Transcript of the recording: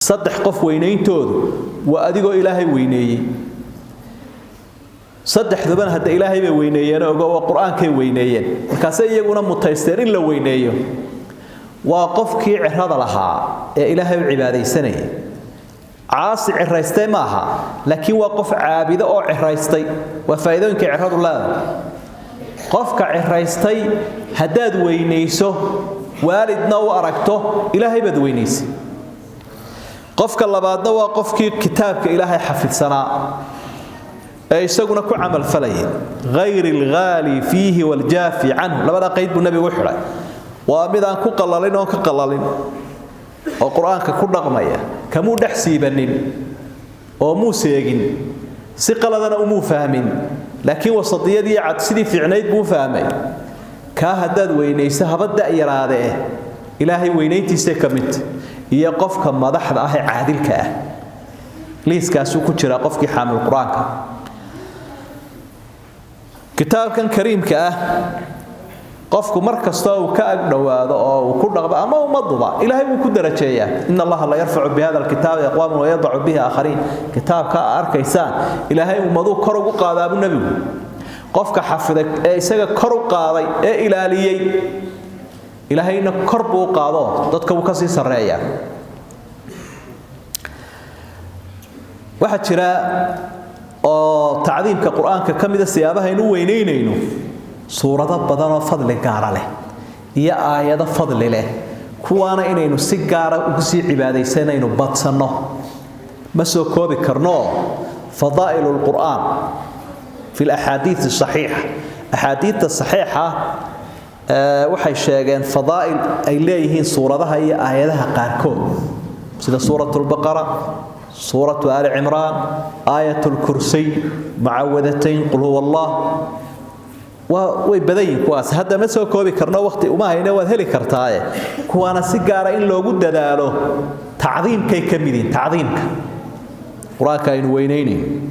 Saddex qof weynayntoodu waa adigoo Ilaahay weyneeyey. Saddexdubana hadda Ilaahay bay weyneeyeen, ogo waa Qur-aankay weyneeyeen, markaase iyaguna mutaysteen in la weyneeyo. Waa qofkii cirada lahaa ee Ilaahay u cibaadaysanayay. Caasi ciraystay maaha, laakiin waa qof caabido oo ciraystay. Waa faa'iidooyinka ciradu leedahay. Qofka ciraystay haddaad weynayso, waalidna u aragto, Ilaahay baad weynaysay. Qofka labaadna waa qofkii kitaabka Ilaahay xafidsanaa ee isaguna ku camalfalayay, غير الغالي فيه والجافي عنه. Labada qayd buu Nabigu u xidhay. Waa mid aan ku qalalin oon ka qalalin oo Qur-aanka ku dhaqmaya, kamuu dhex siibanin oo muu seegin, si qaladana umuu fahmin, laakiin wasadiyadii cad sidii fiicnayd buu fahmay. Kaa haddaad weynayso, haba da' yaraadee, Ilaahay weynayntiisay ka mid. Iyo qofka madaxda ah ee caadilka ah, liiskaasuu ku jiraa qofkii xaamil Qur-aanka. Kitaabkan kariimka ah qofku mar kasta uu ka ag dhowaado oo uu ku dhaqmo ama ummaduba, Ilaahay wuu ku darajeeyaa. إن الله ليرفع بهذا الكتاب أقواما ويضع به آخرين. Kitaabka aa arkaysaan Ilaahay ummaduu kor ugu qaadaabuu Nebigu. Qofka xafiday ee isaga kor u qaaday ee ilaaliyey, Ilaahayna kor buu u qaado, dadka wuu kasii sarreeyaa. Waxaa jira oo tacdiimka Qur-aanka ka mida siyaabaha aynu weynaynayno suurado badan oo fadli gaara leh iyo aayado fadli leh, kuwaana inaynu si gaara ugu sii cibaadaysanaynu badsanno. Ma soo koobi karno fadaa'il lqur'aan fi alaxaadiid asaxiixa. Axaadiidta saxiixa waxay sheegeen fadaa'il ay leeyihiin suuradaha iyo aayadaha qaarkood, sida Suurat Lbaqara, Suuratu Aali Cimraan, Aayat Lkursiy, Mucawadatayn, Qul huwa Allah. Waa way badan yihiin kuwaas, hadda ma soo koobi karno, waqti uma hayne, waad heli kartaaye. Kuwaana si gaara in loogu dadaalo tacdiimkay ka mid yihiin, tacdiimka Qur-aanka aynu weynaynayn.